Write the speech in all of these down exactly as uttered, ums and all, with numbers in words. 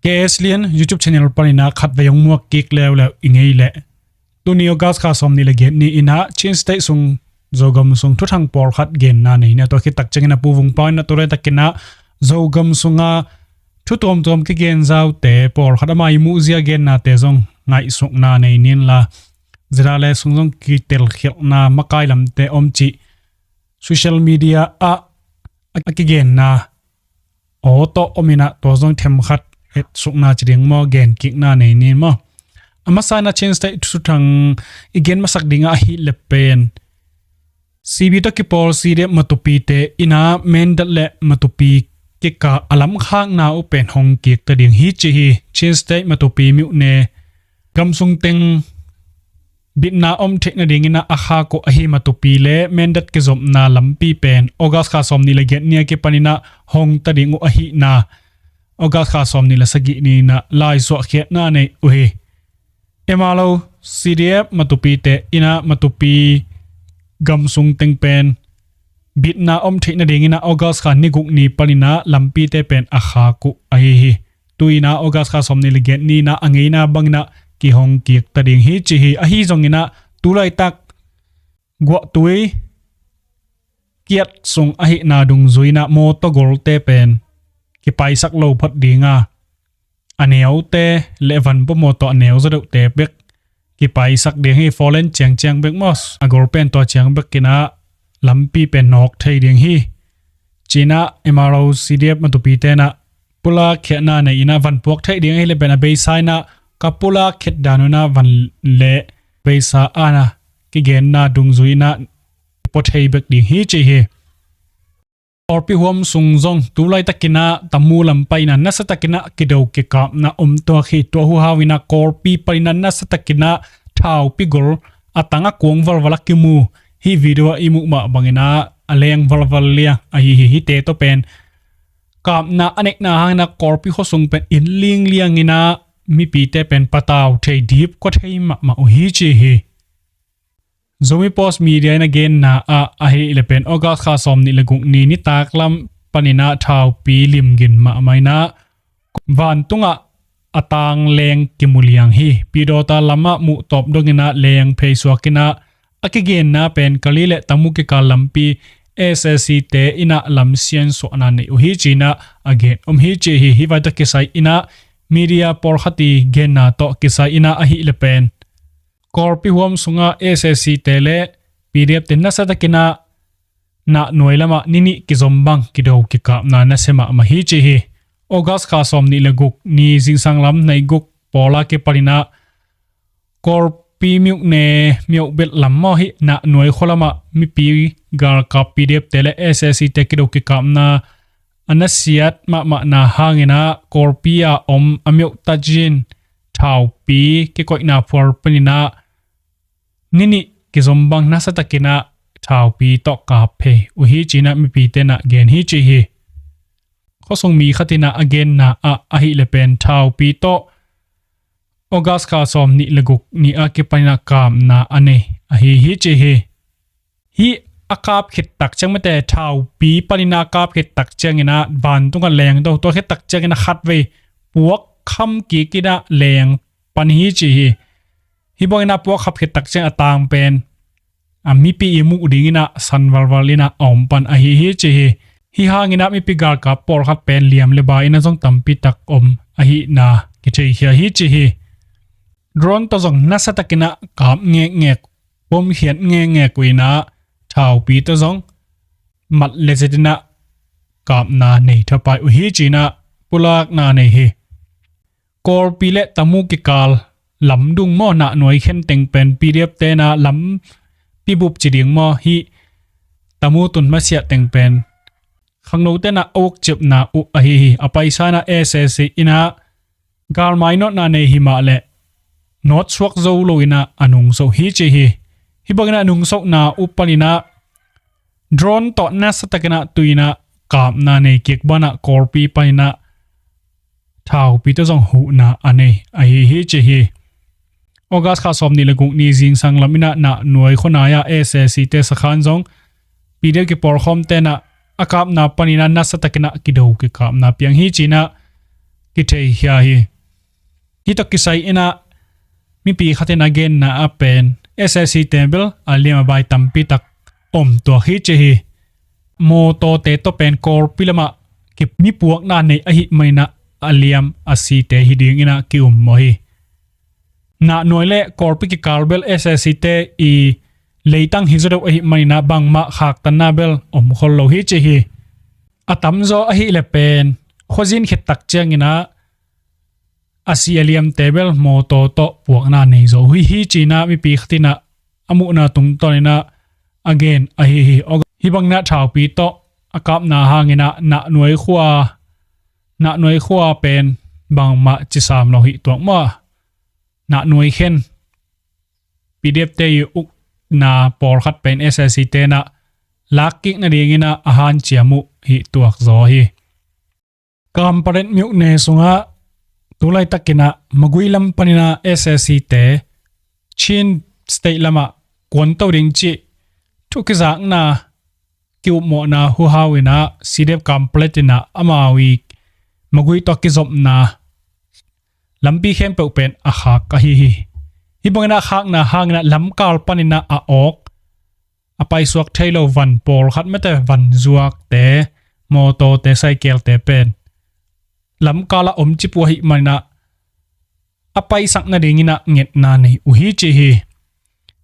K S Lian YouTube channel panin ah khatvei hong muak kik leuleu i ngei leh, tuni August kha sawmnih le giat ni-in ah Chin State sung Zogam sung thuthang pawlkhat genna nei ni. Tua khit tak ciangin ah Pu Vung Pau in ah tu laitakin ah Zogam sunga thu tuamtuam kigen zaute pawlkhat ama i muhzia gennate zong ngaihsukna nei ni inla, ZRA le sung zong kitelkhialhna makai lamte om cih social media ah a kigenna aw tawh om in ah tua zong themkhat etsukna ci ding maw, genkikna nei ni maw. A masa in ah Chin State thuthang i gen masak ding ah ahih leh pen, C B tawh kipawl C D F Matupite in ah Mindat le Matupi kikal a lamkhakna uh pen hong kik ta ding hi ci hi. Chin State Matupi myone gamsung teng bitna om theih nadingin ah a khak uh ahi Matupi le Mindat kizopna lampi pen August kha sawmnih le giat ni a kipanin ah hong ta ding uh ahihna August kha sawmnih le sagih ni-in ah laisuahkhiatna nei uh hi. M R O C D F Matupite in ah Matupi gamsung teng pen bitna om theih nadingin ah August kha ni guk ni panin ah lampite pen a khak uh ahi hi. Tu-in ah August kha sawmnih le giat ni-in ah a ngeina bangin ah kihong kik ta ding hi ci hi. Ahi zongin ah tu laitak guahtui kiat sung ahihna dungzui-in ah mawtaw golte pen kipaisak lo phot ding a, a neute le vanpua mawtaw a neu zaw deuhte bek kipaisak ding hi. Four lane ciangciang bek maw, a gol pen tua ciang bekin ah lampi pen nawk thei ding hi ci-in ah M R O C D F Matupite in ah pulak khiatna nei in ah van puak theih ding ahih leh pen a beisa in ah ka pulak khiat dan un ah van le beisa ana kigenna dungzui-in ah pua thei bek ding hi ci hi. Kawlpi huam sung zong tu laitakin ah Tamu lam pai-in ah nasatakin ah kido kikapna om tuak hi. Tua huhau-in ah Kawlpi panin ah nasatakin ah thaupi gol a tang a kuang valval a kimu hi. Video ah i muh mah bangin ah a leng valval liang ahi hi. Hihte tawh pen kapna a neihna hangin ah Kawlpi khuasung pen inn lingliangin ah mipite pen patau thei, dipkua thei mahmah uh hi ci hi. Zomi Post Media in a genna ah ahih leh pen August kha sawmnih le guk ni nitaklam panin ah thaupi limgin mahmah in ah vantungah a tang leng kimu liang hi. Pidawta lamah muh tawp dongin ah leng phei suakin ah a kigenna pen Kali le Tamu kikal lampi S A C te in ah lamsian suahna nei uh hi ci-in ah a gen om hi ci hi. Hih vai tawh kisai in ah media pawlkhat i genna tawh kisai in ah ahih leh pen Kawlpi huam sungah S A C te le P D F te nasatakin ah Nahnuai lamah ni nih kizom bang kido kikapna nasia mahmah hi ci hi. August kha sawmnih le guk ni zingsang lam nai guk pawl a kipanin ah Kawlpi myone, Myohbelh lam maw, hih Nahnuai khua lamah mipi galkap P D F te le S A C te kido kikapna a nasiat mahmahna hangin ah Kawlpi a om a Myoh Tajin thaupi kikoihna phual panin ah ni nih kizom bang nasatakin ah thaupi tawh kap phei uh hi ci-in ah mipite in ah gen hi ci hi. Khuasung mi khat in ah a genna ah ahih leh pen thaupi tawh August kha sawmnih le guk ni a kipanin ah kapna a nei ahi hi ci hi. Hih a kap khit tak ciang mate, thaupi panin ah a kap khit tak ciangin ah vantungah leng to, tua khit tak ciangin ah khatvei puak kham kik in ah leng pan hi ci hi. Hih bangin ah puak khap khit tak ciang a tang pen a mipi i muh dingin ah san valval in ah a om pan ahi hi ci hi. Hih hangin ah mipi galkap pawlkhat pen liam le bai in ah zong tampi tak om ahihna kitheikhia hi ci hi. Drone tawh zong nasatakin ah kap ngekngek, bomkhiat ngekngek uh in ah thaupi tawh zong mat le zet in ah kapna nei thapai uh hi ci-in ah pulakna nei hi. Kawlpi le Tamu kikal lamdung maw, Nahnuai khen teng pen P D F te in ah lampi bup ci ding maw, hih Tamu tun masiah teng pen khangnote in ah a uk ciapna uh ahi hi. A paisa in ah S A C in ah galmai nawtna nei hi mah leh nawt suak zo lo in ah a nungso hi ci hi. Hih bangin ah a nungsohna uh panin ah drone tawh nasatakin ah tu-in ah kapna nei kik banah Kawlpi panin ah thaupi tawh zong huhna a nei ahi hi ci hi. August kha sawmnih le guk ni zingsang lam in ah Nahnuai khuanai ah S A C te sakhan zong P D F kipawlkhawmte in ah a kapna panin ah nasatakin ah kido kikapna piang hi ci-in ah kithei khia hi. Hih tawh kisai inah mipi khat in a genna ah pen S A C te bel a liam a bai tampi tak om tuak hi ci hi. Mawtawte tawh pen Kawlpi lamah ki- mipuakna nei ahih maninah a liam a site hi dinginah ki-ummawh hi. Nahnuai le Kawlpi kikal bel S A C te i leitang hi zaw deuh ahih maninah bangmah khaktanna bel om khol lo hi ci hi. A tamzaw ahih le pen khuazin khit tak cianginah a si a liamte bel mawtaw tawh puakna nei zo uh hi hi cinah mipi khat inah a muhna tungtawninah a gen ahi hi. Hih banginah thaupi tawh a kapna hanginah Nahnuai khua, Nahnuai khua pen bangmah cisam lo hi tuak maw? Nahnuai khen P D F te i ukna pawlkhat pen S A C tenah lakkik nadinginah a hanciam uh hi tuak zaw hi. Kanpetlet myone sungah tulaitakinah Magway lam paninah S A C te Chin State lamah kuanto ding cih thu kizakna ki-ummawhna huhau inah C D F Kanpetlet inah amau i Magway tawh kizopna lampi khempeuh pen a khak ahi hi. Hih banginah khakna hanginah lamkal paninah a awk a paisuak thei lo van pawlkhat mete vanzuakte, mawtawte, saikelte pen lamkalah omcip uh ahih maninah a paisak nadinginah ngetna nei uh hi ci hi.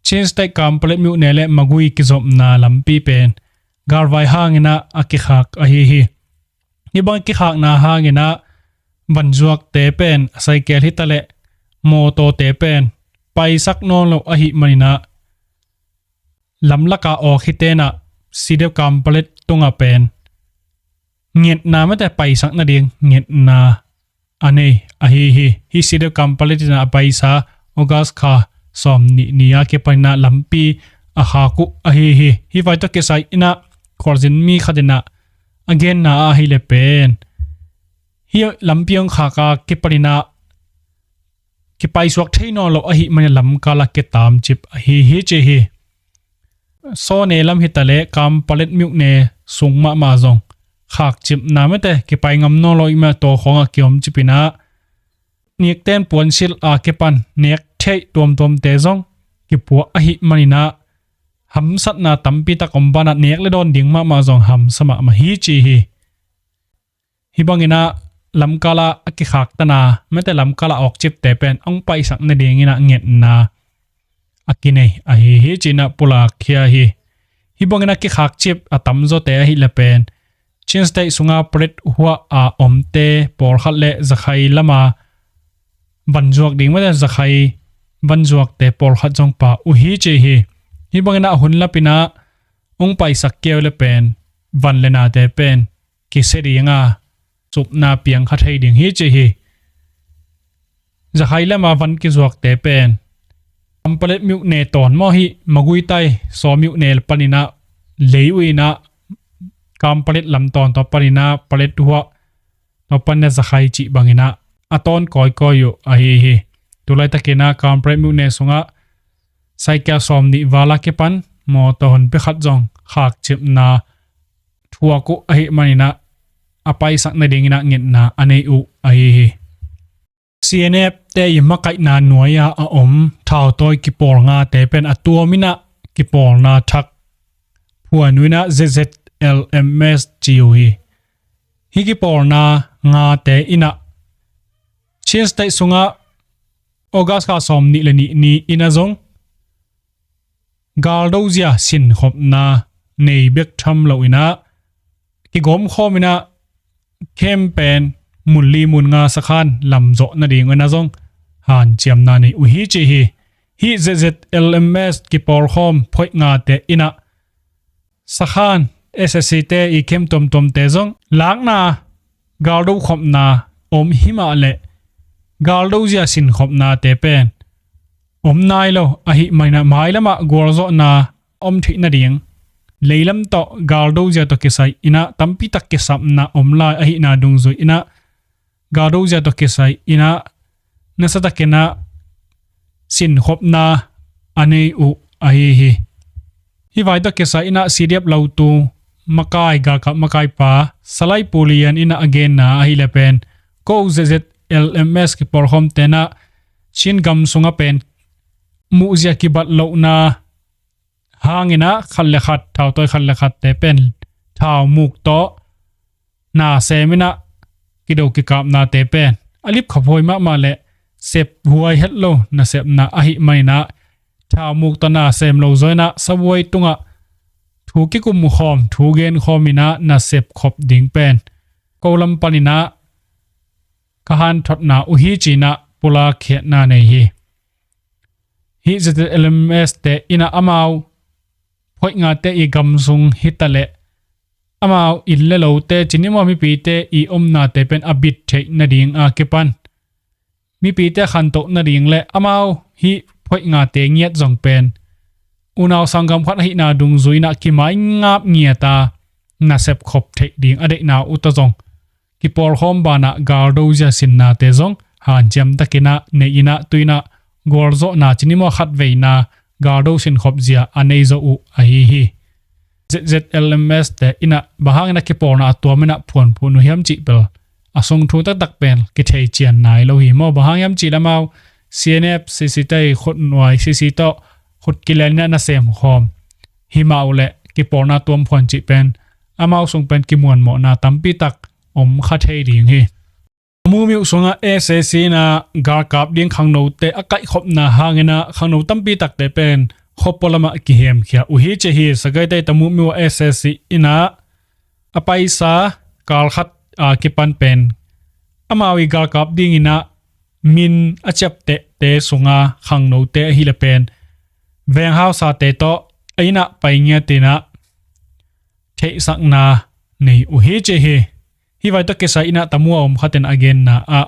Chin State Kanpetlet myone le Magway kizopna lampi pen galvai hanginah a kikhak ahi hi. Hih bang kikhakna hanginah vanzuakte pen a saikel hitaleh mawtawte pen paisak nawn lo ahih maninah lamlaka awk hitenah C D F Kanpetlet tungah pen ngetna mete paisak nading ngetna a nei ahi hi. Hih C D F Kanpetlet inah a paisa August kha sawm nih ni a kipaninah lampi a khak uh ahi hi. Hih vai tawh kisai inah khualzin mi khat inah a genna ah ahih le pen hih lampi hong khak a kipaninah kipaisuak thei nawn lo ahih manin lamkalah kitamcip ahi hi ci hi. Sawney lam hitaleh Kanpetlet myone sung mahmah zong khakcipna mete kipai ngam nawn lo ahih manin tawkhawngah kiomcipinah nikten puansilh a kipan nek theih tuamtuamte zong kipuah ahih maninah hamsatna tampi tak om banah nek le dawn ding mahmah zong hamsa mahmah hi ci hi. Hih banginah lamkalah a kikhaktanna mete lamkalah awkcipte pen hong paisak nadinginah ngetna a kinei ahi hi cinah pulak khia hi. Hih banginah kikhakcip a tamzawte ahih le pen Chin State sunga Pret huah a omte pawlkhat le Zakhai lama vanzuak ding mete Zakhai vanzuakte pawlkhat zong pha uh hi ci hi. Hih banginah a hun lapinah hong paisak kei uh le pen van le nate pen kisia dinga supna piang kha thei ding hi ci hi. Zakhai lama van kizuakte pen Kanpetlet myone tawn maw hih Magway tai Saw myone paninah lei uh inah Kanpetlet lam tawn tawh paninah Pret huah tawh paninah Zakhai cih banginah a tawn kawikawi uh ahi hi. Tulaitakinah Kanpetlet myone sungah saikel sawm nih vala kipan mawtaw honpi khat zong khakcipna thuak uh ahih maninah a paisak nadinginah ngetna a nei uh ahi hi. C N F te i makaihna nuai-a a om thautawi kipawl ngate pen a tuaminah kipawlna thak phuan uh inah Z Z L M S ci uh hi. Hih kipawlna ngate inah Chin State sungah August kha sawm nih le nih ni inah zong galdozia sinkhopna nei bek tham lo inah kigawmkhawm inah camp pen mun li mun nga sakhan lamzawh nading inah zong hanciamna nei uh hi ci hi. Hih Z Z L M S kipawlkhawm phoih ngate inah sakhan S S C te i camp tuamtuamte zong lakna galdo khopna om himah le galdozia sinkhopnate pen om nai lo ahih maninah mailamah gualzawhna om theih nading leilam tawh galdozia tawh kisai inah tampitak kisapna om lai ahihna dungzui inah galdozia tawh kisai inah nasatakinah sinkhopna a nei uh ahi hi. Hih vai tawh kisai inah C D F lotu makai galkap makaipa Salai Pu Lian inah a genna ahih le pen Ko Z Z L M S kipawlkhawm tenah Chin gam sungah pen muhzia kibat lohna hanginah khat le khat, thautawi khat le khatte pen thaumuk tawh na seminah kido kikapnate pen a lipkhaphuai mahmah le sephuai het lo nasepna ahi maninah thaumuk tawh na sem lo zaw inah sabuai tungah thu kikumkhawm, thu genkhawm inah nasep khop ding pen ko lam paninah ka hanthotna uh hi cinah pulak khiatna nei hi. Hih Z Z L M S te inah amau phoih ngate i gam sung hitaleh amau inn le lote cini maw mipite i omnate pen a bit theih nading a kipan mipite khantoh nading le amau hih phoih ngate ngiat zong pen unau sanggam khat ahihna dungzui inah kimai ngap ngiata nasep khop theih ding a deihna uh tawh zong kipawlkhawm banah galdo zia sinnate zong hanciam takinah nei inah tuinah gualzawhna cini maw khat veina galdo sinkhop zia a nei zawh uh ahi hi. Z Z L M S te inah bang hangin a kipawlna a tuam inah phuanphuan uh hiam cih bel a sung thu taktak pen kithei cian nai lo hi maw. Bang hang hiam cih le amau C N F, C C te i khut nuai, C C tawh khut kilen inah nasem khawm hi mah uh leh kipawlna tuam phuan cih pen amau sung pen kimuanmawhna tampi tak om kha thei ding hi. Tamu miuh sungah S A C inah galkap ding khangnote a kaihkhopna hanginah khangno tampi takte pen khuapua lamah kihemkhia uh hi ci hi. Sagaite Tamu miuh ah S A C inah a paisa kal khat a kipan pen amau i galkap dinginah min a ciaptehte sunga khangnote ahileh pen veng hausate tawh a innah pai ngiatinah theihsakna nei uh hi ci hi. Hih vai tawh kisai inah Tamu a om khatin a genna ah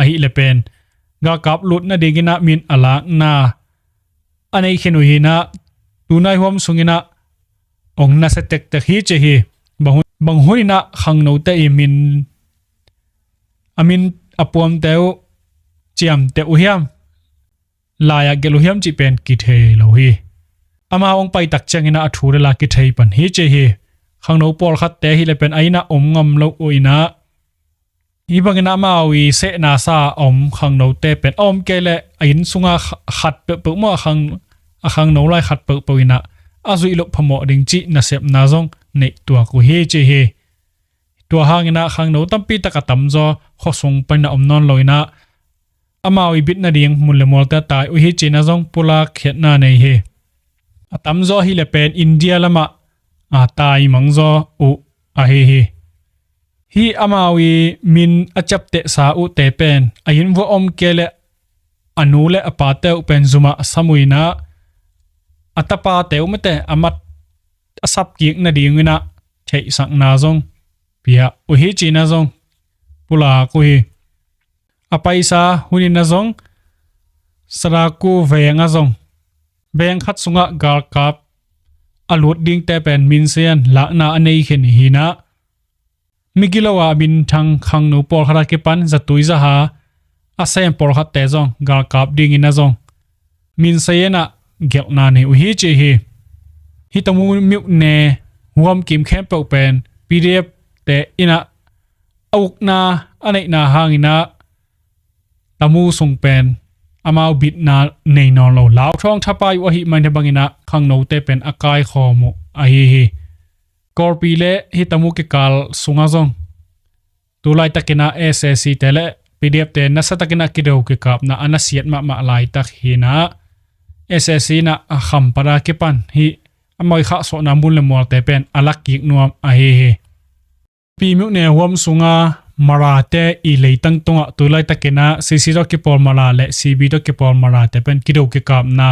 ahileh pen galkap lut nadinginah min a lakna a nei khin uh hinah tunai huam sunginah ong nasia tektek hi ci hi. Bang hun, bang huninah khangnote i min a min a puamte uh ciamteh uh hiam, lai-ah gelh uh hiam cih pen kithei lo hi. Amau ong paitak cianginah a thu le la kithei pan hi ci hi. Khangno pawlkhatte hileh pen a innah om ngam lo uh inah hih banginah amau i sehna sa a om khangnote pen a om kei leh a inn sunga kha-, khat peuhpeuh maw a khang, a khangno lai khat peuhpeuh inah a zuih loh phamawh ding cih nasepna zong neih tuak uh hi ci hi. Tua hanginah khangno tampi tak a tamzaw khuasung paninah om nawn lo inah amau i bit nading mun le mualte a tai uh hi cinah zong pulak khiatna nei hi. A tamzaw hileh pen India lamah a tai mangzaw uh ahi hi. Hih amau i min a ciaptehsa uhte pen a inn vuah om kei leh a nu le a pate uh pen zumah a sam uh inah a tapate uh mate a mat a sapkik nadinginah theihsakna zong pia uh hi cinah zong pulak uh hi. A paisa huninah zong Saraku vengah zong veng khat sungah galkap a lut dingte pen minsian lakna a nei khin hinah migilo a minthang khangno pawlkhat a kipan zatui zaha a sem pawlkhatte zong galkap dinginah zong minsianah gelhna nei uh hi ci hi. Hih Tamu miuhne huam kim khempeuh pen P D F te inah a ukna a neihna hanginah Tamu sung pen amau bitna nei nawn lo lauthawng thapai uh ahi man hih banginah khangnote pen a kaikhawm uh ahi hi. Kawlpi le hih Tamu kikal sungah zong tulaitakinah S A C te le P D F te nasiatakinah kido kikapna a nasiat mahmah laitak hinah S A C inah a khampat a kipan hih a moikhahsawhna mun le mualte pen a lakkik nuam ahi hi. Pi miuhne huam sunga Marate i leitang tungah tulaitakinah C C tawh kipawl Mara le C B tawh kipawl Marate pen kido kikapna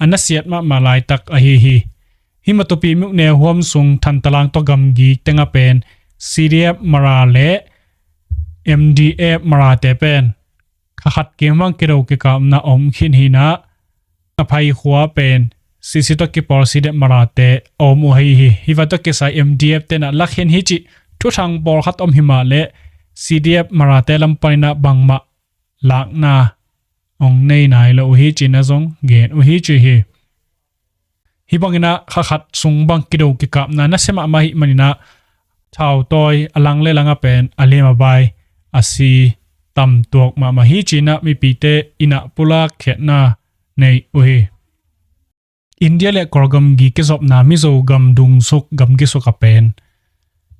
a nasiat mahmah laitak ahi hi. Hih Matupi miuhne huam sung Thantalang tawh gamgi tengah pen C D F Mara le M D F Marate pen kha khat kim bang kido kikapna om khin hinah a phaikhua pen C C tawh kipawl C D F Marate a om uh ahi hi. Hih vai tawh kisai M D F tenah lakhin hi cih thuthang pawlkhat om himah le C D F Marate lam paninah bangmah lakna ong nei nai lo uh hi cinah zong gen uh hi ci hi. Hih banginah kha khat sung bang kido kikapna nasia mahmah ahi maninah thautawi a lang le langah pen a liam a bai a si tamtuak mahmah hi ci-in ah mipite in ah pulak khiatna nei uh hi. India le Kawlgam gi kizopna Mizo gam dungsuk gam gisuk a pen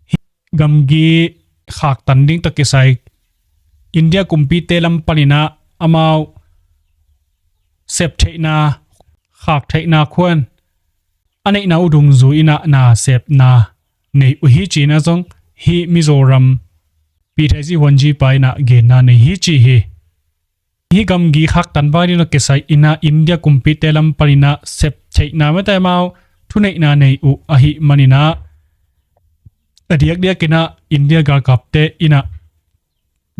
hi gamgi khaktan ding tawh kisai India kumpite lam panin ah amau septheihna, khaktheihna khuan a neihna uh dungzui in ah na sepna nei uh hi ci-in ah zong hih Mizoram Pi Thai Zi Huan Ji pa in ah genna nei hi ci hi. Hih gamgi khaktan vai ding tawh kisai in ah India kumpite lam panin ah septheihna mete amau thuneihna nei uh ahih manin ah a diakdiakin ah India galkapte in ah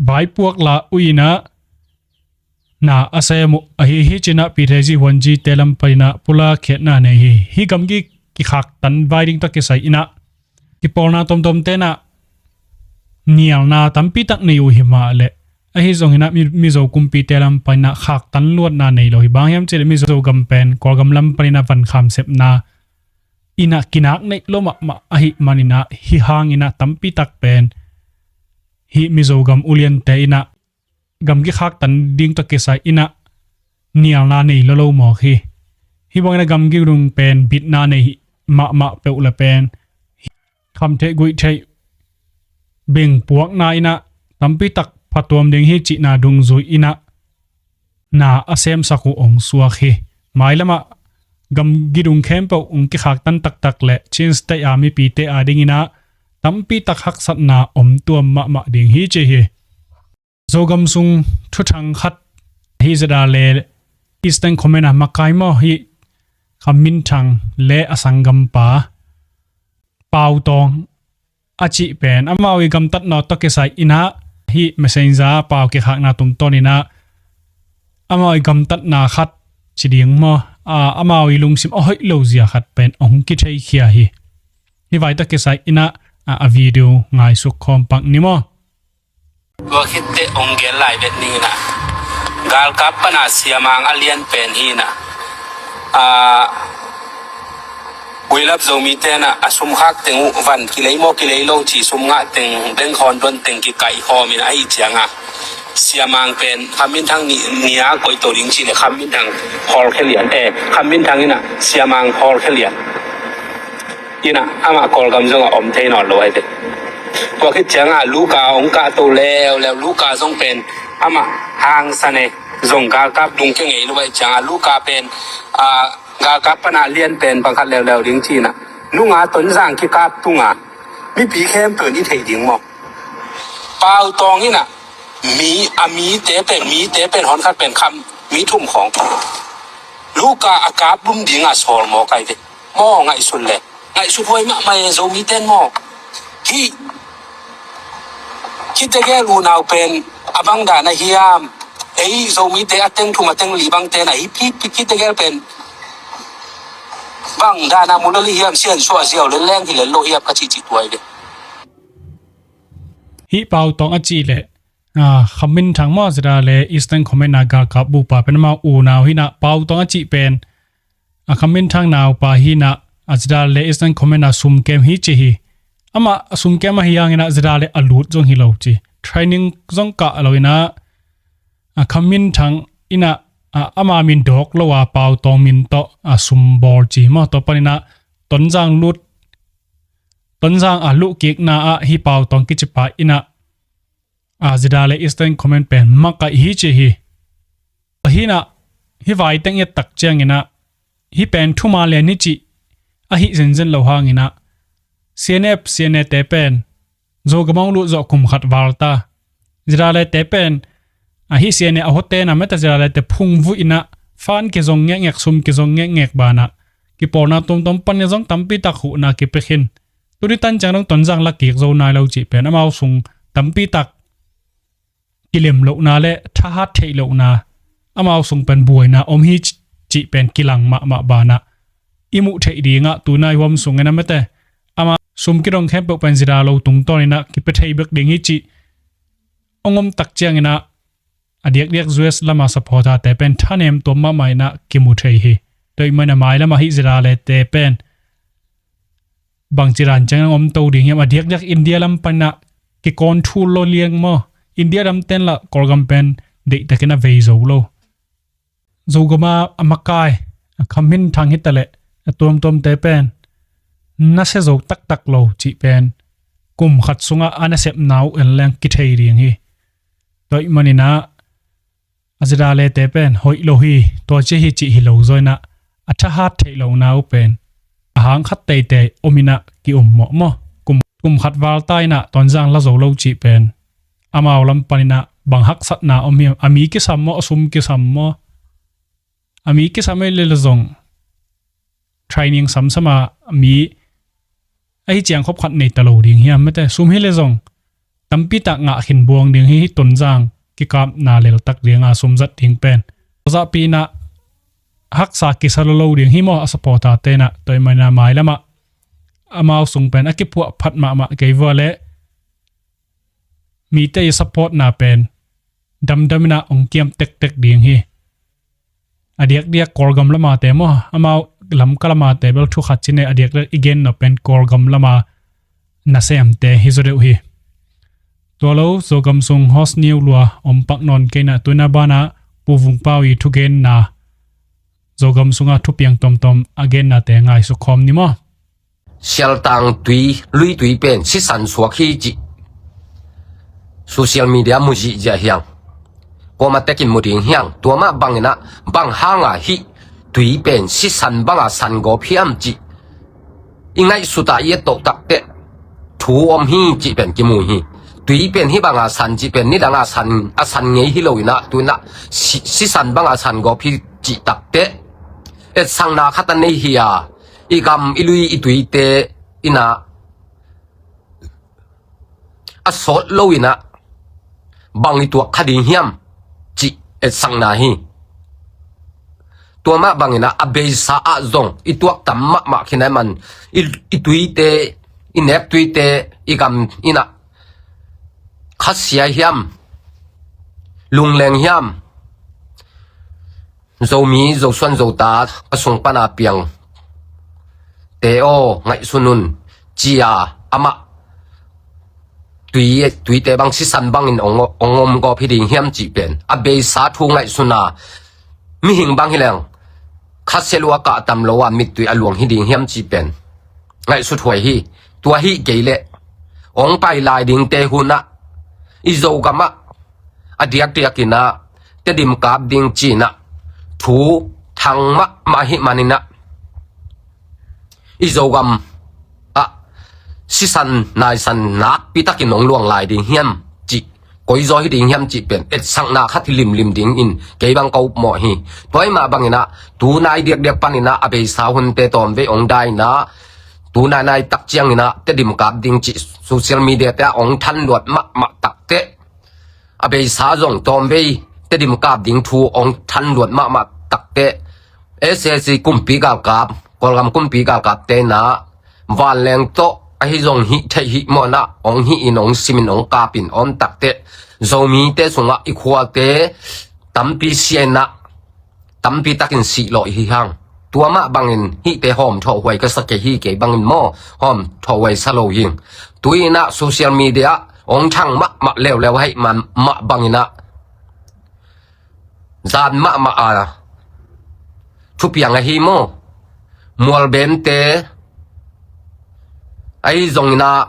vaipuak la uh in ah na a sem uh ahi hi ci-in ah Pi Thai Zi Huan Ji te lam panin ah pulak khiatna nei hi. Hih gamgi kikhaktan vai ding tawh kisai in ah kipawlna tomtomte in ah nialna tampi tak nei uh hi mah leh ahi zongin ah Mi-, Mizo kumpite lam panin ah khaktan luatna nei lo hi. Bang hiam cih leh Mizo gam pen Kawlgam lam panin ah van kham sepna in ah kinak neih lo mahmah ahih manin ah hih hangin ah tampi tak pen hih Mizo gam uliante in ah gamgi khaktan ding tawh kisai in ah nialna nei lo lo mawk hi. Hih bangin ah gamgi dung pen bitna nei hi mahmah peuh le pen khamtheih guihtheih bengpuakna in ah tampi tak phatuam ding hi cihna dungzui in ah na a semsak uh ong suak hi. Mailam ah gamgi dung khempeuh ong kikhaktan taktak leh Chin State a mipite a dingin ah tampi tak haksatna om tuam mahmah ding hi ci hi. Zogam sung thuthang khat hi zeda le Eastern Command a makai maw hi Kham Min Thang le a sanggampa Pau Tawng a cih pen amau i gamtatna tawh kisai in ah hih messenger pau kikhakna tungtawn in ah amau i gamtatna khat ci ding maw, a, amau i lungsim a hoih lo zia khat pen ong kitheikhia hi. Hih vai tawh kisai in ah a, a video ngaisuk khawm pak ni maw. Tua khitteh ong gen lai vet ning in ah galkap pan a siamang a lian pen hi in ah, a, Buailap Zomite in ah a sum khak teng uh van kilei maw kilei lo ci sum ngah teng bengkhawn don teng kikaih khawm in ah ahih ciang a siamang pen Kham Min Thang ni, ni a koih to ding cih leh Kham Min Thang hawlkhia lian, eh, Kham Min Thang in ah siamang hawlkhia lian. In ah amah Kawlgam zong a om thei nawn lo ahi ve. Tua khit ciang a Luka ong kah to leuleu, Luka zong pen amah hangsan e, zong galkap dung kia ngei lo ahi ciang a Luka pen, a, galkap pan a lian pen bang khat leuleu ding ci in ah nunga Tonzang kikap tung a mipi khempeuh in i theih ding maw. Pau Tawng in ah mi, a mite pen, mite pen hon khat pen kham mi thum khawng. Luka a kap lum ding a sawl mawk ahi ve. Maw ngaihsun le ngaihsut huai mahmah e Zomite in maw. Hih, hih tegel unau pen a bang dan a hiam. Ei Zomite a teng thum a teng li bangte in ah hih, hih, hih tegel pen bang dan a mu lel hiam, siansuah ziau lel leng hi lel lo hiam ka cihcih tuai ve. Hih Pau Tawng a cih leh, a, Kham Min Thang maw zeda le Eastern Command a galkap bupa pen amau unau hi in ah Pau Tawng a cih pen a Kham Min Thang naupa hi in ah a zeda le Eastern Command a sum kem hi ci hi. Amah a sum kem ahi hangin ah zeda le a lut zong hi lo ci. Training zong kah lo in ah a Kham Min Thang in ah, a, ama min dawk lo a Pau Tawng min tawh a sum bawl ci maw. Tua panin ah Tonzang lut, Tonzang a luhkikna ah hih Pau Tawng kicipa in ah a zeda le Eastern Command pen makaih hi ci hi. Ahi in ah hih vai teng i et tak ciangin ah hih pen thuman lian hi cih ahi zenzen lo hangin ah C N F, C N A te pen Zogam ong lut zawh kum khat val ta. Zeda le te pen ahi C N A a hote na mete zeda le te phungvuh in ah fan kizong ngekngek, sum kizong ngekngek banah kipawlna tuamtuam panin zong tampi tak huhna kipia khin. Tuni tan ciang dong Tonzang la kik zo nai lo cih pen amau sung tampi tak kilem lohna le thahat theih lohna, amau sung pen buaina om hi cih pen kilang mahmah banah i muh theih dingah tunai huam sungin a mete amau sum kidong khempeuh pen zeda lo tungtawninah kipia thei bek ding hi cih ong om tak cianginah a diakdiak U S lama supporter te pen thanem tuam mahmah inah kimu thei hi. Tua ahih manin a mailam ahi zeda le te pen bangci dan ciangin a om to ding hiam? A diakdiak India lam panah kikawn thul lo liang maw? India damten lah Kawlgam pen deihtakin a vei zo lo. Zogama a makai, a khamhin thang hitaleh a tuamtuamte pen nasia zo taktak lo cih pen kum khat sungah a nasepna uh en leng kithei ding hi. Tua ih maninah a zidalete pen hoih lo hi, tua ci hi cih hi lo zaw inah a thahat theih lohna uh pen a hang khat teitei om inah ki-um mawh maw. Kum, kum khat valta inah Tonzang la zo lo cih pen amau lam paninah bang haksatna om hiam? A mi kisam maw, a sum kisam maw? A mi kisam ei le le zong training samsama mi ahi ciang khop khat nei ta lo ding hiam? Mate, sum hi le zong tampitak ngah khin buang ding hi. Hih Tonzang kikapna leltak dinga sum zat ding pen zahpi inah haksa kisa lo lo ding hi maw? A supporter tenah tua ih maninah mailamah amau sung pen a kipuah phat mahmah kei vua leh mite ih supportna pen damdam inah ong kiam tektek ding hi. A diakdiak Kawlgam lamate maw, amau Lamka lamate bel thu khat cine, a diakdiak i gen nop pen Kawlgam lama nasemte hi zaw deuh hi. Tua lo, Zogam sung host niu lua om pak nawn kei inah tuina banah Pu Vung Pau ih thugenna, Zogam sunga thupiang tomtom a gennate ngaihsuk khawm ni maw. Sialtang tui, lui tui pen sisan suak hi cih social media mu zihziah hiang. Kuama tekin mu ding hiang. Tua mah banginah bang hanga hih tui pen sisan banga san gawp hiam cih i ngaihsuta i et toh takteh thu om hi cih pen kimu hi. Tui pen hih banga san cih pen nidanga san, a san ngei hi lo inah, tuinah si, sisan banga san gawp hi cih takteh etsakna khat a nei hi a, i gam, i lui, i tuite inah a sawt lo inah bang i tuak kha ding hiam cih etsakna hi. Tua mah banginah a beisa ah zong i tuak tam mahmah khin ai man, i, i tuite, i nek tuite, i gam inah khasia hiam, lungleng hiam, Zomi, Zosuan, Zota ka sung pana piang te aw, ngaihsun un, cia amah tui, tuite bang sisan bangin ong, ong om gawp hi ding hiam cih pen a beisa thu ngaihsuna, mihing bang hi leng khasia lua kah tam lo a mittui a luang hi ding hiam cih pen ngaihsut huai hi. Tua hi kei leh ong pai lai dingte hunah i Zogamah a diakdiakinah Tedim kap ding cinah thu thang mahmah hi maninah i Zogam ah sisan naisan nakpitakin ong luang lai ding hiam cih koizaw hi ding hiam cih pen etsakna khat hi limlim dingin kei bang ka upmawh hi. Tua ih mah banginah tunai diakdiak paninah a beisa hunte tawmvei ong dainah tunai naitak cianginah Tedim kap ding cih social media te ah ong thanluat mahmah takteh a beisa zong tawmvei Tedim kap ding thu ong thanluat mahmah takteh S A C kumpi galkap, Kawlgam kumpi galkap tenah vanleng tawh ahi zong hih theih hih mawhnah ong hih in ong simin ong kapin om takteh Zomite sungah i khuate tampi siainah tampi takin sihlawh hi hang. Tua mah bangin hihte hawm thawhhuai ka sa kei hi, kei bangin maw hawm thawhhuai sa lo hing. Tuinah social media ong thang mahmah leuleu ahi mah banginah zan mahmah a thupiang ahi maw, mualbemte ahi zonginah,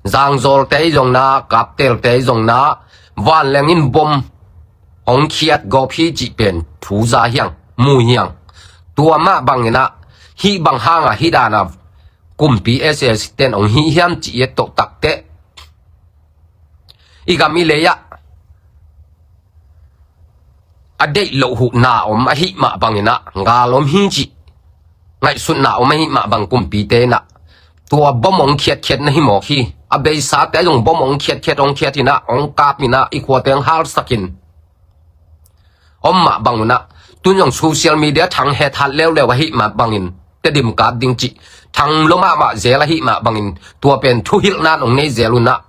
zangzawlte ahi zonginah, kaptelte ahi zonginah vanleng in bom ong khiat gawp hi cih pen thu za hiang, mu hiang. Tua mah banginah hih bang hanga hih dana kumpi S A C ten ong hih hiam cih i et toh takteh i gam i lei ah a deih loh huhna om ahi mah banginah gal om hi cih ngaihsutna om ahi mah bang kumpite inah tua bom ong khiatkhiat na hi mawk hi. A beisate zong bom ong khiatkhiat ong khiat inah ong kap inah i khuate ong halsakin om mah bangunah tun zong social media thang hethat leuleu ahi mah bangin Tedim kap ding cih thang lo mahmah zel ahi mah bangin tua pen thuhilhnan ong nei zel unah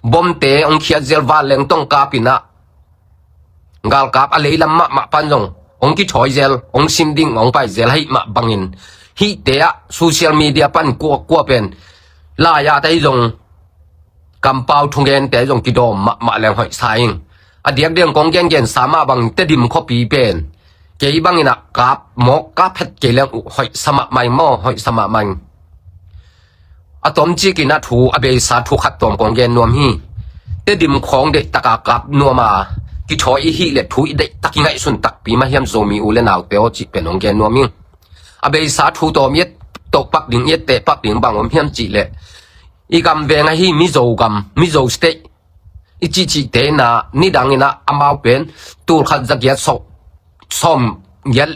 bomte ong khiat zel vanleng tawh ong kap inah galkap a leilam mahmah pan zong ong kithawi zel, ong sim ding ong pai zel ahi mah bangin hihte ah social media pan kuakua pen lai-at ahi zong kampau thugente zong kidawm mahmah leng hoihsa ing. A diakdiak kong gengensa mah bang Tedim khuapi pen kei bangin ah kap mawk kap het kei leng uh hoihsa mahmah ing maw, hoihsa mahmah ing. A tomcik in ah thu, a beisa thu khat tawm kong gen nuam hi. Tedim khawng deihtaka kap nuam a kithawi i hih leh thu i deihtak i ngaihsun takpi mah hiam Zomi u le naute aw cih pen hong gen nuam ing. A beisa thu tawm i et toh pak ding, i et teh pak ding bang om hiam cih leh, i gam veng ahi Mizo gam, Mizo State i cihcihte in ah nidang in ah amau pen tulkhat zagiat sawm, sawm giat,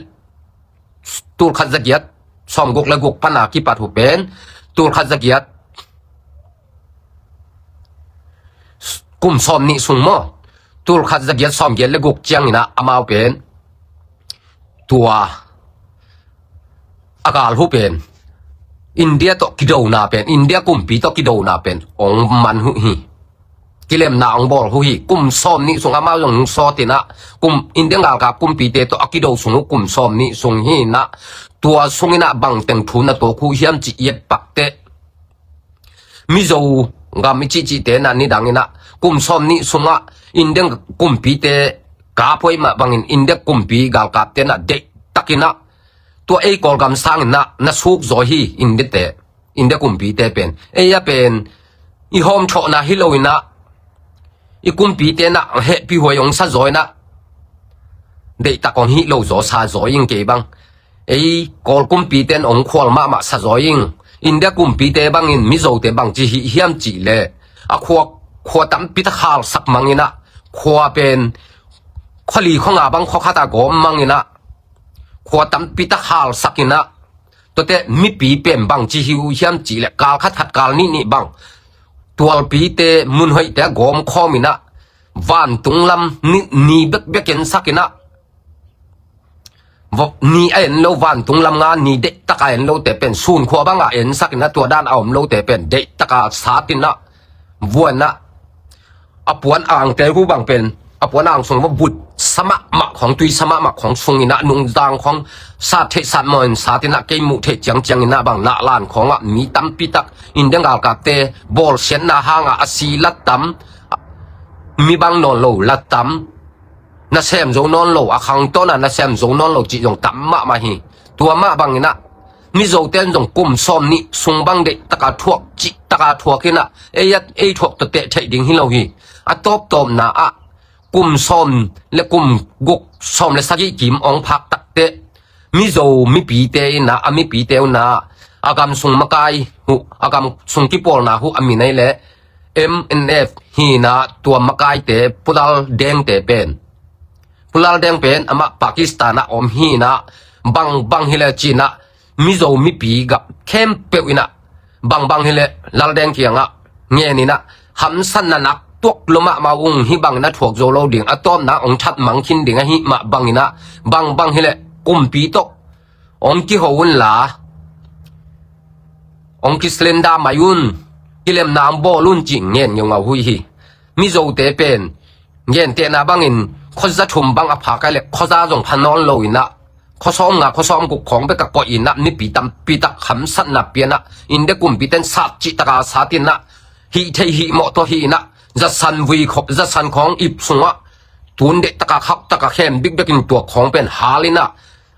tulkhat zagiat sawm guk le guk pan a kipat uh pen tulkhat zagiat kum sawm nih sung maw, tulkhat zagiat sawm giat le guk ciangin ah amau pen tua a gal uh pen India tawh kidona pen, India kumpi tawh kidona pen hong man uh hi. Kilemna hong bawl uh hi. Kum sawm nih sung amau zong hong sawt in ah, kum India galkap kumpite tawh a kido sung uh kum sawm nih sung hi in ah, tua sung in ah bangteng thu na tuak uh hiam cih i et pak teh, Mizo gam i cihcihte in ah nidang in ah kum sawm nih sungah India kumpite kap uh ahih mah bangin India kumpi galkapte in ah deihtak in ah tua ei Kawlgam sang in ah na suk zaw hi. India te, India kumpite pen, ei a pen i hawmthawhna hi lo in ah, i kumpite in ah hehpihhuai hong sa zaw in ah, deihtak hong hih lo zaw sa zaw ing kei bang. Ei Kawl kumpite in hong khual mahmah sa zaw ing. India kumpite bangin Mizote bangci hih hiam cih leh, a khua, khua tampi tak halsak mang in ah, khua pen khua li khua nga bang khua khat a gawm mang in ah, khua tampi tak halsak in ah, tuate mipi pen bangci hi uh hiam cih leh, kal khat khat kal nih nih bang tualpite mun hoihte a gawm khawm in ah, vantung lam ni, ni bekbek ensak in ah, ni a en lo, vantung lam nga ni deihtaka en lote pen sun khua bang a ensak in ah, tua dan a om lote pen deihtaka sat in ah, vuan ah, a puan angte uh bang pen a puan ang sung va vut sa mahmah khawng, tui sa mahmah khawng sung in ah, nungzang khawng sat theih sat mawh in sat in ah, kei muh theih ciangciang in ah bang nahlan khawngah mi tampi tak India galkapte bawlsiatna hangah a si lat tam, mi bang nawn lo lat tam, nasem zo nawn lo, a khangtawn a nasem zo nawn lo cih zong tam mahmah hi. Tua mah bang in ah Mizote in zong kum sawm nih sung bang deihtaka thuak, cihtaka thuak in ah, ei a, ei thuak tawh teh theih ding hi lo hi. A tawptawpna ah kum sawm le kum guk, sawm le sagih kim hong phak tak teh, Mizo mipite in ah, a mipite un ah, a gam sung makai uh, a gam sung kipawlna uh a min ahih leh M N F hi in ah, tua makaite Pu Lal Dengte pen, Pu Lal Deng pen amah Pakistan ah om hi in ah, bang bang hi leh ci in ah, Mizo mipi gam khempeuh in ah, bang bang hi leh Lal Deng kiangah ngen in ah, hamsatna nak tuak lua mahmah ung, hih bang in ah thuak zo lo ding, a tawpna hong that mang khin ding ahih mah bang in ah, bang bang hi leh kumpi tawh hong kiho un la, hong kislenda mai un, kilemna hong bawl un cih ngen ngeungau uh hi. Mizote pen gentehna bangin khuaza thum bang a phak ahih leh khuaza zong pha nawn lo in ah, khua sawm nga, khua sawm guk khawng bek a koih in ah, mipi tampi tak hamsatna pia in ah, India kumpite in sat cihtaka sat in ah, hih theih hih mawh tawh hih in ah, zasan vui khaw, zasan khawng ip sungah tun deihtaka khauh taka khem bikbek in tua khawng pen hal in ah,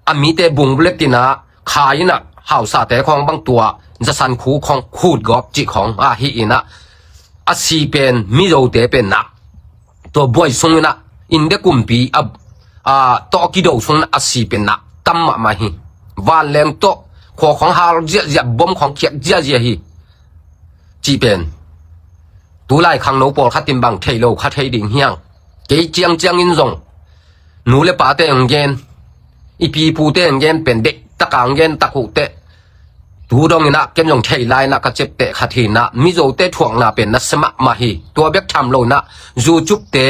a mite bung bulet in ah khai in ah, hausate khawng bang tua zasan khu khawng khut gawp cih khawng a hih in ah, a si pen Mizote pen nak, tua buai sung in ah, India kumpi a, a, tawh a kido sung in ah a si pen nak tam mahmah hi. Vanleng tawh khua khawng hal ziahziah, bom khawng khiak ziahziah hi. Cih pen tulai khangno pawlkhat in bang thei lo kha thei ding hiang. Kei ciangciang in zong nu le pate hong gen, i pi pute hong gen pen deihtaka hong gen tak uh teh, tu dong in ah ken zong thei lai in ah ka ciapteh khat hi in ah, Mizote thuakna pen nasia mahmah hi. Tua bek tham lo in ah, YouTube te,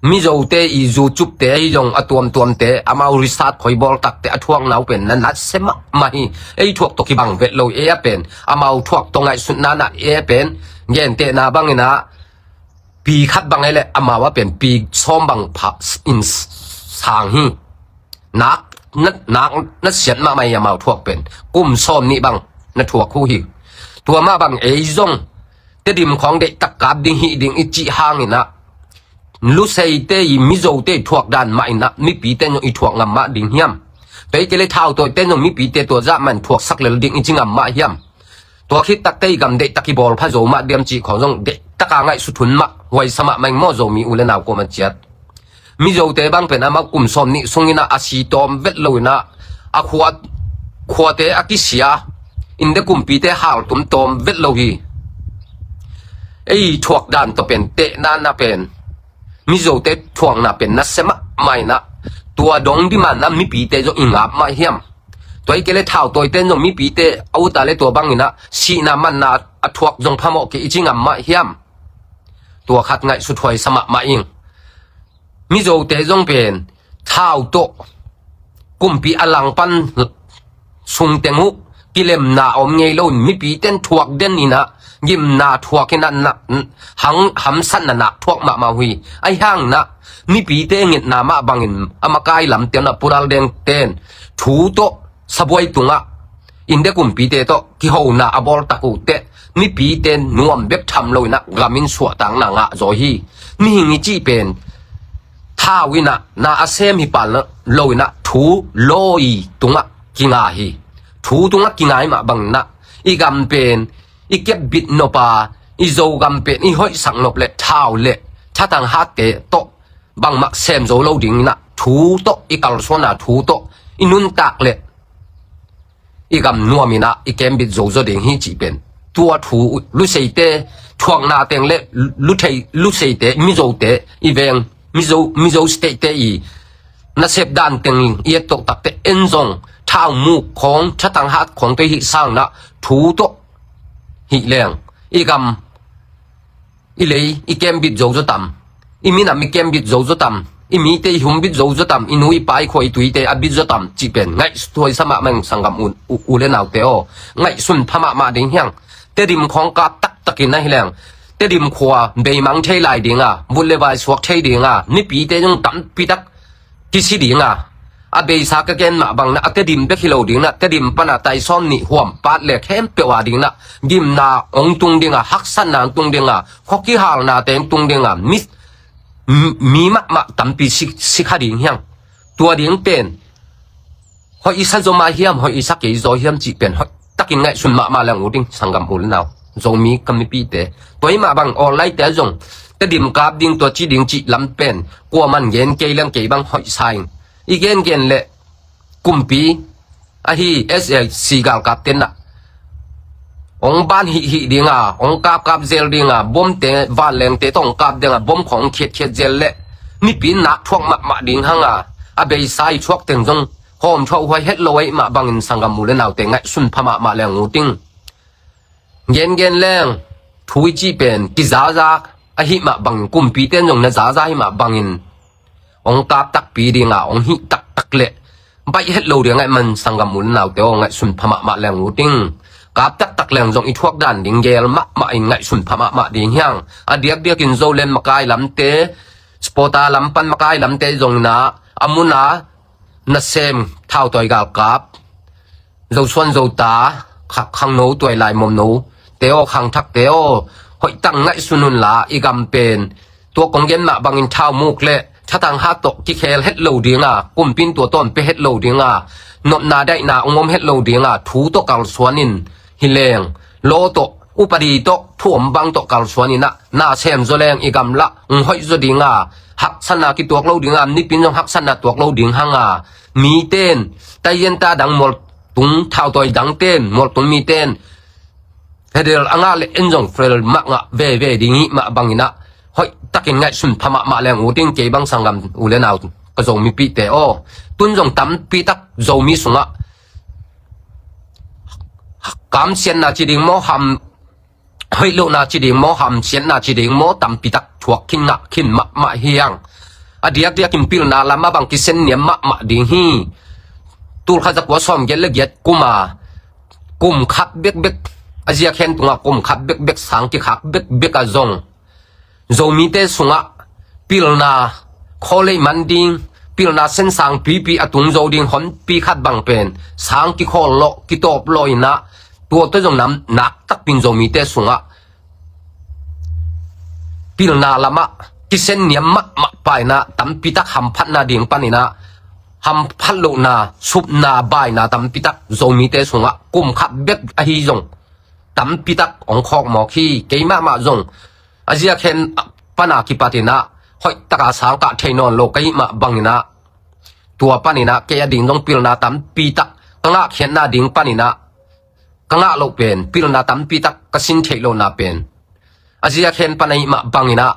Mizote i YouTube te hi zong a tuamtuamte, amau research khoi bawl takte a thuakna uh pen na nasia mahmah hi. Ei thuak tawh kibang vet lo, ei a pen amau thuak tawh ngaihsutna in ah, ei a pen gentehna bang in ah, pi khat bang ahih leh amau a pen pi sawm bang pha in sang hi. Nak, nak, nak nasiat mahmah hi, amau thuak pen kum sawm nih bang na thuak uh hi. Tua mah bang ei zong Tedim khawng deihtak kap ding hih ding i cih hangin ah, Luseite i Mizote i thuak dan mah in ah mipite zong i thuak ngam mah ding hiam? Tua hi kei le thautawite zong mipite tua zah mah in thuaksak lel ding i ci ngam mah hiam? Tua khit takte i gam deihtak i bawl pha zo mah diam cih khawng zong deihtak a ngaihsut hun mah huaisa mahmah ing maw Zomi u le nau kuamah ciat. Mizote bang pen amau kum sawm nih sungin ah a si tawm vet lo in ah, a khua, khuate a kisia, India kumpite haltum tawm vet lo hi. Ei thuak dan tawh pen tehna na pen, Mizote thuakna pen nasia mahmah in ah, tua dong ding mah in ah mipite zong i ngap mah hiam? Tua hi kei le thautawite zong mipite a ut a le tua bangin ah sihna manna a thuak zong phamawh kei i ci ngam mah hiam? Tua khat ngaihsut huaisa mahmah ing. Mizote zong pen thau tawh kumpi a langpan sungteng uh kilemna om ngei loin mipite in thuak den in ah, gimna thuak in ah, na, hang, hamsatna nak thuak mahmah uh hi. Ahi hangin ah mipite ngetna mah bangin a makai lamte un ah Pu Lal Deng ten thu tawh sabuai tungah India kumpite tawh kihona a bawltak uh teh mipite nuam bek tham lo in ah gam in suahtakna ngah zaw hi. Mihing i cih pen thau in ah na a sem hi pah lo in ah thu lawi tungah kinga hi. Thu tungah kinga hi mah bangin ah i gam pen i kepbit nop a, i Zogam pen i hoihsak nop le thau le thatang hatte tawh bangmah sem zo lo ding in ah thu tawh i kalsuan a, thu tawh i nuntak le i gam nuam in ah i kembit zozo ding hi cih pen tua thu Luseite thuakna teng le Luthei, Luseite, Mizote, i veng Mizo, Mizo State te i nasep dan teng i et tawh takte en zong thau muk khawng, thatang hat khawng te hih sang in ah thu tawh hih leng i gam i lei i kembit zozo tam, i minam i kembit zozo tam, i mite i humbit zozo tam, i nu i pa i khua i tuite a bit zo tam cih pen ngaihsut huaisa mahmah ing sanggam u, u, u le naute aw. Ngaihsun pha mahmah ding hiang. Tedim khawng kap taktakin ahi leng Tedim khua beimang thei lai ding a, vut le vai suak thei ding a, mipite zong tampi tak kisi ding a, a beisa ka gen mah bang in ah a Tedim bek hi lo ding in ah, Tedim pan a tai sawm nih huam pat le khempeuh a ding in ah gimna hong tung ding a, haksatna hong tung ding a, khua kihalnate hong tung ding a, mi, mi mahmah tampi si, si kha ding hiang. Tua ding pen hoih i sa zaw mah hiam, hoih i sa kei zaw hiam cih pen hoih takin ngaihsun mahmah leng ut ing sanggam u le nau, Zomi ka mipite. Tua hi mah bang online te zong Tedim kap ding, tua ci ding cih lam pen kuaman gen kei leng kei bang hoih sa ing. I gengen le kumpi ahi S A C galkapte in ah hong ban hihhih ding a, hong kapkap zel ding a, bomte vanlengte tawh hong kap ding a, bom khawng hong khiatkhiat zel le mipi in nak thuak mahmah ding hang a, a beisa i thuak teng zong hawm thuak huai het lo ahih mah bangin sanggam u le naute ngaihsun pha mahmah leng ut ing. Gengen leng thu i cih pen kizaza ahih mah bangin, kumpite in zong na zaza ahih mah bangin hong kap takpi ding a, hong hih taktak le baih het lo ding ahih man sanggam u le naute aw, ngaihsun pha mahmah leng ut ing. Kap taktak leng zong i thuak dan ding gel mahmah in ngaihsun pha mahmah ding hiang. A diakdiakin Zoland makai lamte, Spota lam pan makai lamte zong in ah a mun a nasem thautawi galkap, Zosuan Zota, kha-, khangno tuailai momno te aw, khangthak te aw, hoih tak ngaihsun un la, i gam pen tua kong gen mah bangin thau muk le thatang hat tawh kikhel het lo ding a, kumpi in tua tawh hong pia het lo ding a, nopna daihna hong om het lo ding a, thu tawh kalsuan in hi leng, law tawh, upadi tawh, thu om bang tawh kalsuan in ah na sem zaw leng i gam lah hong hoih zaw ding a, haksatna kituak lo ding a, nipi in zong haksatna tuak lo ding hang a, mite in taiyenta dang mualtung, thautawi dangte in, mualtung mite in federal a ngah le en zong federal mah ngah veve ding hi mah bangin ah hoih takin ngaihsun pha mahmah leng ut ing. Kei bang sanggam u le nau ka Zomipihte aw, tun zong tampi tak Zomi sungah kamsiatna ci ding maw, ham hoih lohna ci ding maw, hamsiatna ci ding maw, tampi tak thuak khin ngah khin mahmah hi hang. A diakdiakin pilna lam a bang kisen niam mahmah ding hi. Tul khat za kua sawm giat le giat kum a, kum khat bekbek, a ziak hen tungah kum khat bekbek, sang kikhak bekbek a zong Zomite sungah pilna, khawlei man ding, pilna sensang pipi a tung zo ding honpi khat bang pen sang kikhawl lawh, kitawp lawh in ah, tua tawh zong nam nak takpi in Zomite sungah pilna lamah kisen niam mahmah pa inah tampitak hamphatna ding paninah hamphat lohna, supna, baina tampitak Zomite sungah kum khat bek ahi zong tampitak hong khawk mawk hi. Kei mahmah zong a ziak hen pana kipatinah hoihtaka sangkah thei nawn lo ka hih mah banginah tua paninah kei a ding zong pilna tampitak ka ngahkhiatna ding paninah ka ngah loh pen, pilna tampitak ka sin theih lohna pen a ziak hen pana hih mah banginah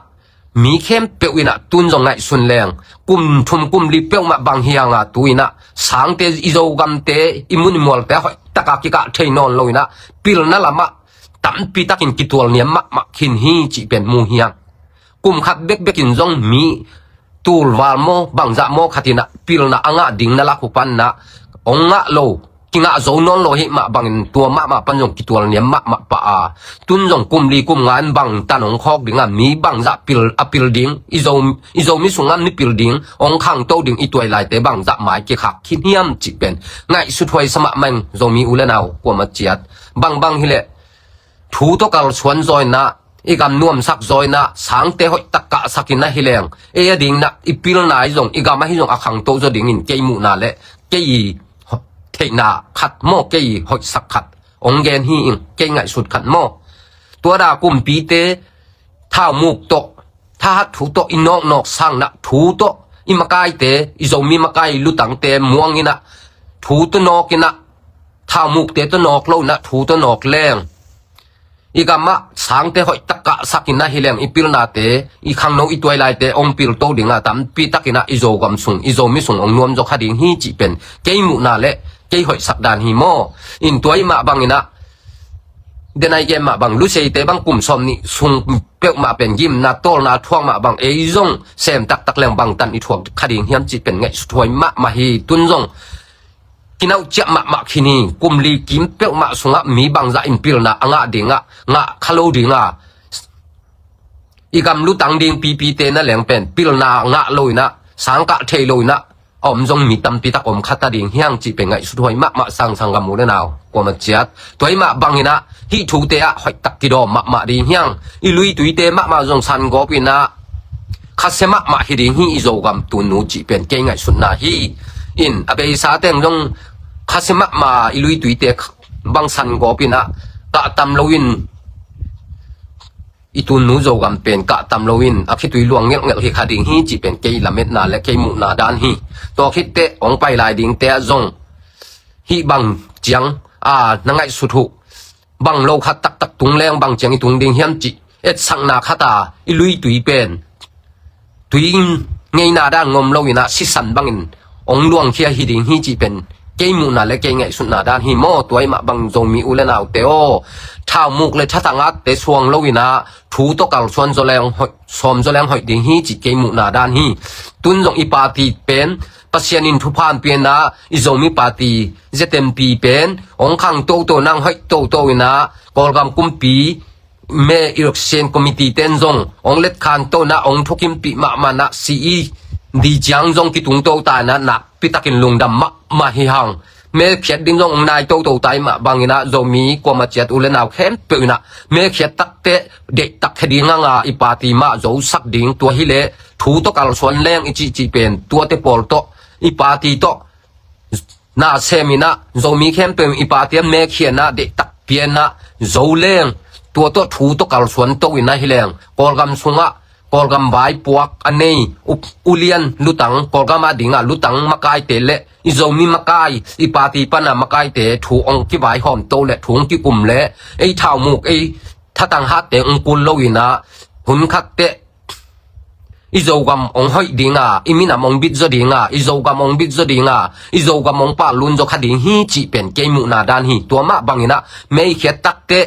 mi khempeuh inah tun zong ngaihsun leng kum thum kum li peuhmah bang hi hanga tu inah sangte, i Zogamte, i mun i mualte hoihtaka kikah thei nawn lo inah pilna lamah tampitakin kitual niam mahmah khin hi cih pen mu hiang. Kum khat bekbekin zong mi tulval maw, bangzah maw khatinah pilna a ngah ding na lak uh paninah hong ngah lo, kingah zo nawn lo hih mah bangin tua mahmah pan zong kitual niam mahmah pah a, tun zong kum li kum nga in bangtan hong khawk dinga, mi bangzah pil, a pil ding, i Zo, i Zomi sungah mi pil ding, hong khangto ding, i tuailaite bangzah mai kikhak khin hiam cih pen ngaihsut huaisa mahmah ing Zomi u le nau kuamah ciat. Bangbang hileh thu tawh kalsuan zawina, i gam nuamsak zawina, sangte hoihtak kahsakin ahi leng, ei a dingna i pilna ahi zong, i gam ahi zong a khangto zaw dingin kei muhna le kei i theihna khat maw, kei i hoihsak khat hong gen hi ing, kei ngaihsut khat maw. Tua da kumpite thaumuk tawh, thahat thu tawh i nawknawk sangna thu tawh i makaite, i Zomi makai lutangte muanginah thu tawh nawkinah, thaumukte tawh nawk lo inah thu tawh nawk leng, i gamah sangte hoihtak kahsakin ahi leng, i pilnate, i khangno, i tuailaite hong pilto dinga, tampitakinah i Zogam sung, i Zomi sung hong nuamzaw kha ding hi cih pen kei muhna le kei hoihsak dan hi maw. In tua ih mah banginah denai gen mah bang, Luseite bang kum sawm nih sung peuhmah pen gimna tawlna thuak mah bang, ei zong sem taktak leng bangtan i thuak kha ding hiam cih pen ngaihsut huai mahmah hi. Tun zong kinauh ciah mahmah khin hi. Kum li kim peuhmah sungah mi bangzah in pilna a ngah dingah, ngah kha lo dinga, i gam lutang ding pipite na leng pen pilna ngah lo inah, sangkah thei lo inah a om zong mi tampitak om khata ding hiang cih pen ngaihsut huai mahmah sangsang gam u le nau kuamah ciat. Tua ih mah banginah hih thute ah hoihtak kidawm mahmah ding hiang. I luituite mahmah zong sangawp inah khasia mahmah hi ding hi i Zogam tunu cih pen kei ngaihsutna hi. In a beisa teng zong khasia mahmah i luituite bang sangawp inah kah tam loin i tunu Zogam pen kah tam loin a khitui luang ngelhngelh hi kha ding hi cih pen kei lametna le kei muhna dan hi. Tua khitteh hong pai lai dingte ah zong hih bang ciang a na ngaihsut uh bang lo khat taktak tung leng bang ciang i tung ding hiam cih etsakna khata i luitui pen tui ngeina dan ngom lo inah sisan bangin hong luangkhia hi ding hi cih pen kei muhna le kei ngaihsutna dan hi maw. Tua ih mah bang Zomi u le naute aw, thaumuk le thatangatte suang lo inah thu tawh kalsuan zaw leng hoih, sawm zaw leng hoih ding hi cih kei muhna dan hi. Tun zong i party pen Pasian in thupha hong pia inah i Zomi party Z M P pen hong khang toto nang hoih toto inah Kawlgam kumpi me election committee ten zong hong letkhan tona hong thukimpih mahmah nah C E D ciang zong kitung to ta inah nakpitakin lungdam mahmah hi hang. Me khiat ding zong hong nai toto ta ih mah banginah Zomi kuamah ciat u le nau khempeuh inah me khiat takte deihtak khe ding hanga i party mah zosak ding, tua hileh thu tawh kalsuan leng i cihcih pen tuate pawl tawh i party tawh na sem inah Zomi khempeuh i party a me khiatna deihtak pianah zo leng, tua tawh thu tawh kalsuan to inah hi leng Kawlgam sungah Kawlgam vaipuak a nei u, ulian lutang, Kawlgam a dingah lutang makaite le i Zomi makai, i party pana makaite thu hong kivaihawm to le thu hong kikum le ei thaumuk ei thatang hatte hong kul lo inah hun khatteh i Zogam hong hoih dinga, i minam hong bit zaw dinga, i Zogam hong bit zaw dinga, i Zogam hong pahlun zaw kha ding hi cih pen kei muhna dan hi. Tua mah banginah me i khiat takte,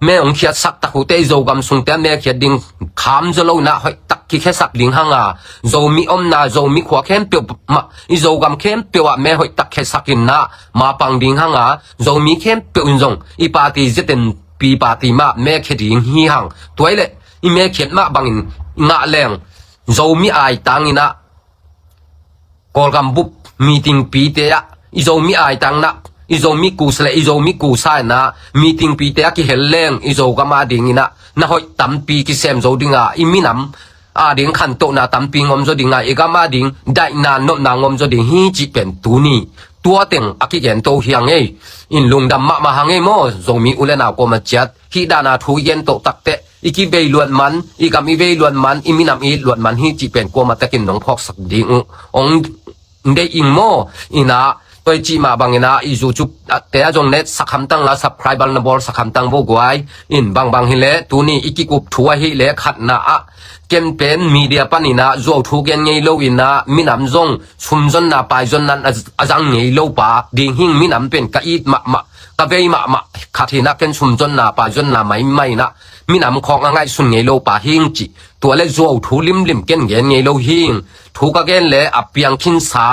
me hong khiatsak tak uhte i Zogam sungte a me khiat ding kham zaw lo inah hoihtak kikhesak ding hanga, Zomi omna, Zomi khua khempeuh mah, i Zogam khempeuh ah me hoihtak khesak inah mapang ding hanga, Zomi khempeuh in zong i party Z M P party mah me khia ding hi hang. Tua ih leh i me khiat mah bangin i ngah leng Zomi aitang inah Kawlgam bup meeting pite ah i Zomi aitang nah i Zomi kusa le i Zomi kusa inah meeting pite a kihel leng i Zogam adinginah na hoih tampi kisem zo dinga, i minam ading khantohna tampi ngom zo dinga, i gam ading daihna nopna ngom zo ding hi cih pen tuni tua teng a kigen to hi hang ei. In lungdam mahmah hang ei maw, Zomi u le nau kawm a ciat hih dana thu i gen toh takteh i kivei luat man, i gam i vei luat man, i minam i it luat man hi cih pen kuamah tekin nong phawksak ding uh ong deih ing maw. Inah tua i cih mah banginah i YouTube te a zong net sak hamtang la, subscriber na bawl sak hamtang vo guai. In bangbang hileh tuni i kikup thu ahileh khatna ah ken pen media paninah zuau thu gen ngei lo inah minam zong sumzonna paizonna a, a zang ngei lo pa ding hing. Minam pen ka it mahmah, ka vei mahmah khat hinah ken sumzonna paizonna maimai inah minam khawng a ngaihsun ngei lo pa hing cih tua le zuau thu limlim ken gen ngei lo hing. Thu ka gen le a piang khinsa,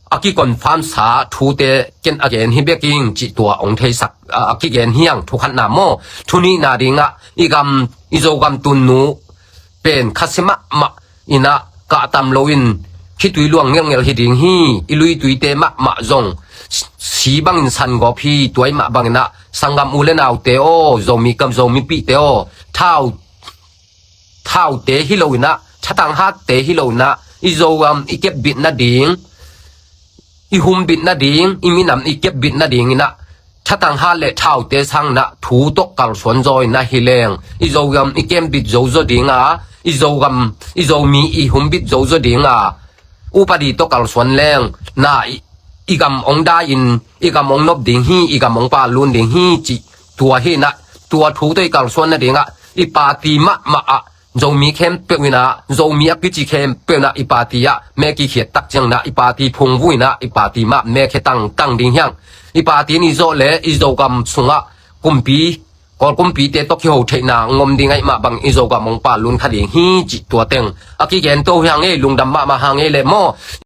a kiconfirm sa thute ken a gen hi bek ing cih tua ong theisak a, a kigen hi hang. Thu khatna maw, thu nihna dingah i gam, i Zogam tunnu pen khasia mahmah inah kah tam loin khitui luang ngelngel hi ding hi. I luituite mahmah zong si bangin san gawp hi. Tua i mah banginah sanggam u le naute aw, Zomi kam Zomipihte aw, thau thaute hi lo inah, thatang hatte hi lo inah, i Zogam i kepbit nading, i humbit nading, i minam i kepbit nading inah thatang hat le thaute sanginah thu tawh kalsuan zaw inah hi leng i Zogam i kembit zo zaw dinga, i Zogam, i Zomi i humbit zo zaw dinga, upadi tawh kalsuan leng na i, i gam ong dai-in, i gam ong nop ding hi, i gam ong palun ding hi cih tua hinah, tua thu tawh i kalsuan nadingah i party mahmah ah Zomi khempeuh inah, Zomi a kici khempeuh inah i party ah me kikhiat tak cianginah i party phungvuh inah i party mah me khe tangtang ding hi hang. I party in i zawh le i Zogam sungah kumpi, Kawl kumpite tawh kiho theihna ngom ding ahih mah bang i Zogam ong palun kha ding hi cih tua teng a kigen to hi hang ei. Lungdam mahmah hang ei leh maw.